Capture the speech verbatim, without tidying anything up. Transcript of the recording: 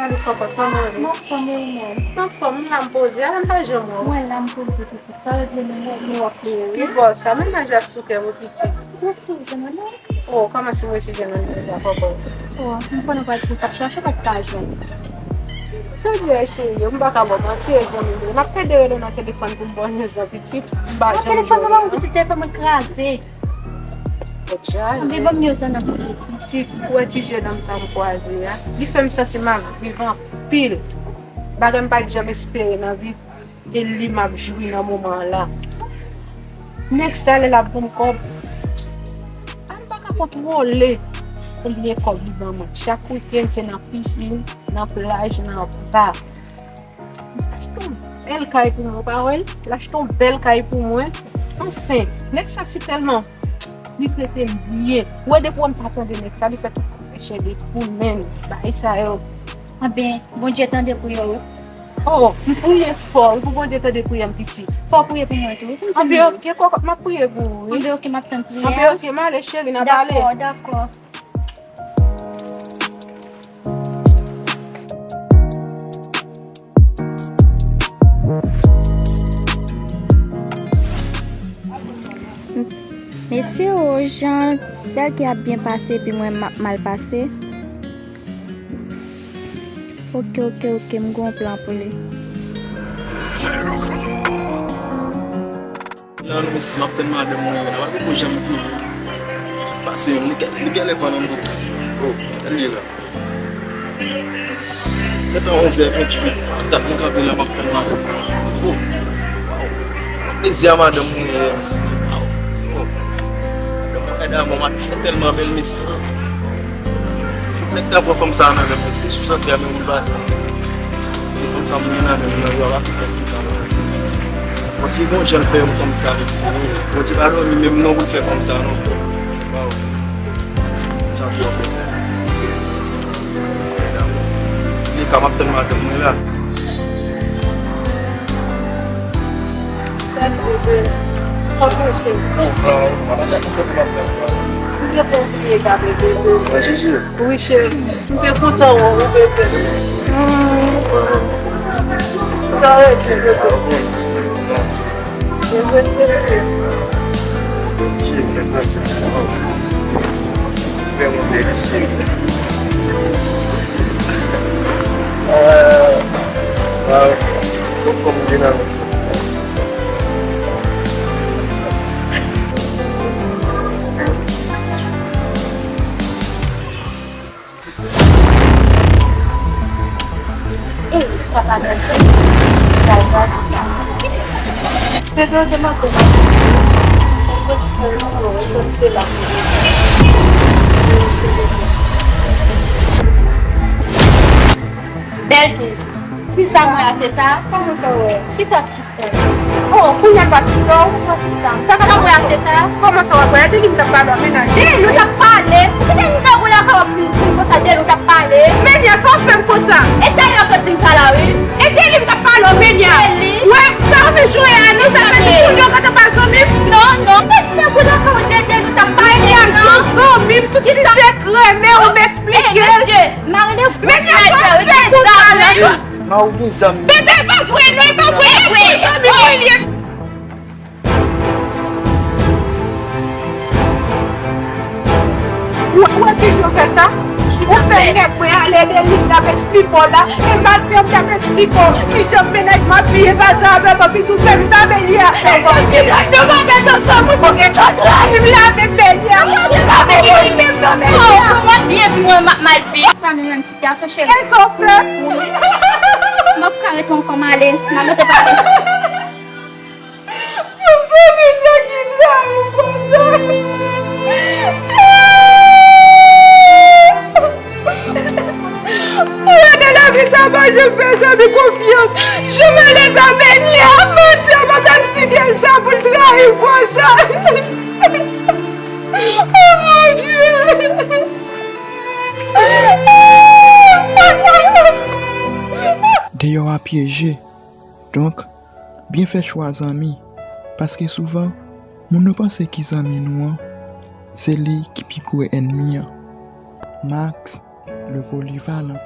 Salut, Kòkòt, kòman w ye? M anfòm, e ou menm? M anfòm, m la m poze, ala m pa janm wè w. Mwen la m poze pitit. Sa yo di nou, nou, nou ap plere. Ki bò sa? Mennaj la t sou kè m wi, pitit. Pitit ou sou kè mwen, non? Oh, kòmanse mwen eseye jwenn nan nimewo a, Kòkòt. Oh, m konnen w pral pou w t ap chache w pa t ka jwenn. Sa w di a serye, m pa ka ba w manti, e zanmi m. M ap pede rele w nan telefòn pou m ba w news lan, pitit. M pa janm jwenn. Nan telefòn, mwen, pitit, telefòn mwen kraze. Anben, ban m news lan non, pitit. Pitit, ou wè ti jennonm sa m kwaze a? Li fè m santi m ap viv anpil. Bagay m pa t janm espere nan vi m. E li m ap jwi nan moman an la. Nèg sa, lè l ap ban m kòb, a m pa ka kontwole konbyen kòb li ban mwen. Chak wikenn, se nan pisin, nan plaj, nan ba. L achte yon bèl kay pou mwen, ou pa wè l? L achte yon bèl kay pou mwen. Anfen, nèg sa si tèlman li trete m byen. Ou wè depi w wè m pa tande nèg sa, li fè tout afè chè de poul, men bagay sa yo. Anben, Bondye tande priyè w wi. Oh, m priye fò wi pou Bondye tande priyè m, pitit. Fò w priye pou mwen tou. Anben, oke, Kòkòt, m ap priye pou ou wi. Anben, oke, m ap tann priyè. Anben, oke, m ale, cheri, n a pale. Dakò, dakò. Mesye, o, jan bagay ap byen pase, epi mwen m ap mal pase. Oke, oke, oke, m gon plan pou li. La, nou, mesye, m ap tann madanm mwen yo la, pa poko janm vini. Sa k pase menm, li gen, li genlè pa nan moto. Oh, li la. Gentan onzè ventuit, m ap tann, mwen kanpe la, m ap tann madanm mwen. Oh, waw. Plezi a madanm mwen ye, mesye. Waw. Oh. Madanm mwen, madanm mwen tèlman bèl, mesye. Fout nèg ta pran fanm sa nan men mwen, se sou santi a men ou l pase. Se fanm sa mwen nan men mwen, yo ap aplike tout an. Bondye gon jan l fè yon fanm sa, mesye. Bondye pa dòmi menm non pou l fè fanm sa non. Waw. Sa pou w ap fè. Li ka m ap tann madanm mwen la. Salut, bebe. Kòman w ye, cheri? Ou te kontinye gade, bebe. Wi, cheri. M te kontan wè w, bebe. Sa w ye, bebe? Bebe, bebe. Cheri, sa k pase? Vrèman bèl, cheri. Ah, ah, ou konn vin avèk sa. Ey, sa pa bèl. Gay, gay, sa. Pedro de Mato. Bèl fi. Si sa mwen a se sa. Kòman sa w wè? Ki sa ti Oh, kounye a l pa sista w? Sa ka mwen achte sa? Kòman sa w ap wè? De li m t ap pale w, mennaj. De li w t ap pale? Kite m nan gou lakay w ap vin di m konsa, de li w t ap pale? Menya, sa w ap fè m konsa? E dayè w sot di m sa la, wi. E de li m t ap pale w, Menya. De li? Wè, sa w vin jwe a, non, sa fè di kounye w gentan pa zanmi m? Non, non. Kite m nan gou lakay w, de, de li w t ap pale, Menya, non. Menya, ou zanmi m, tout ti sekrè, men ou m esplike l. Mesye, Marine, Menya, sa w ap fè konsa la? Ma ou gen zam. Bebe, e pa vre non, e pa vre. E vre. Zanmi mwen li ye. Ou, ou wè Pedro fè sa? Ou fè nèg mwen ale de li, m t ap esplike w la. E malgre m t ap esplike w, ki jan mennaj m ap viv, e pa sa avè m, anpi tou fè m sa, Belia. E sa ki bat nou pa met ansanm, ou pou gen tan trayi m la, menm Belia. Ou pa gen menm non, Belia. Oh, kòman byen di mwen m ap mal viv? Pa nou menm Sitiyasyon cheri. Kèso fè? M ap ka ret ankò m ale. M ap rete pale. Mezanmi, sa ki trayi konsa? Ou wè nan lavi sa pa janm fè zanmi konfyans. Jan malèz a Menya, manti, m ap esplike l sa pou l trayi konsa. Oh mon Dieu! Deyò a pyeje. Donk, byen fè chwa zanmi, paske souvan, moun nou panse ki zanmi nou an, se li ki pi gwo ènmi an. Max, le polyvalent.